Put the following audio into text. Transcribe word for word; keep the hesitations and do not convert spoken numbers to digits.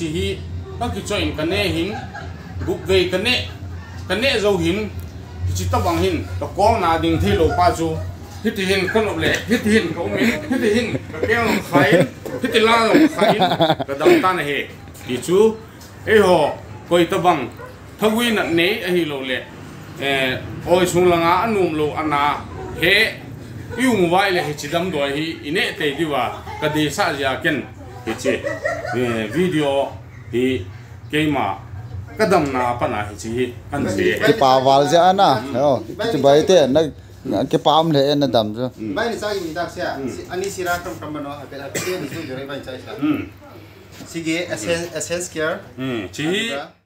Hi, ka kichoh in ka ne hin, gupvei ka ne, ka ne jou hin, hichi tabang hin, ka kong na ding thei lou pa chu, hiti hin ka nop le, hiti hin ka um in, hiti hin ka keng lou kha in, hiti la lou kha in, ka dam tan ahi. Ti chu, eiho, koi tabang, thagui nat nei ahi lou le, eh, oi sung langa a num lou ana, he, i um vai le hichi damdoi hi, i ne tei diu va, ka deisah jeh a ken, hichi, eh, video hi keima ka damna a pat a hichi hi kan che. Kipa val jeh a na. Oh, kichi bai te na, na kipa um le na dam chu. Bai ni sa ki mi tak sia. Si, ani sira kam kam no ha pe la pe ni su jore bai chai sa. Hmm. Sige, Essence, Essence Care. Hmm. Chi hi. Aduga.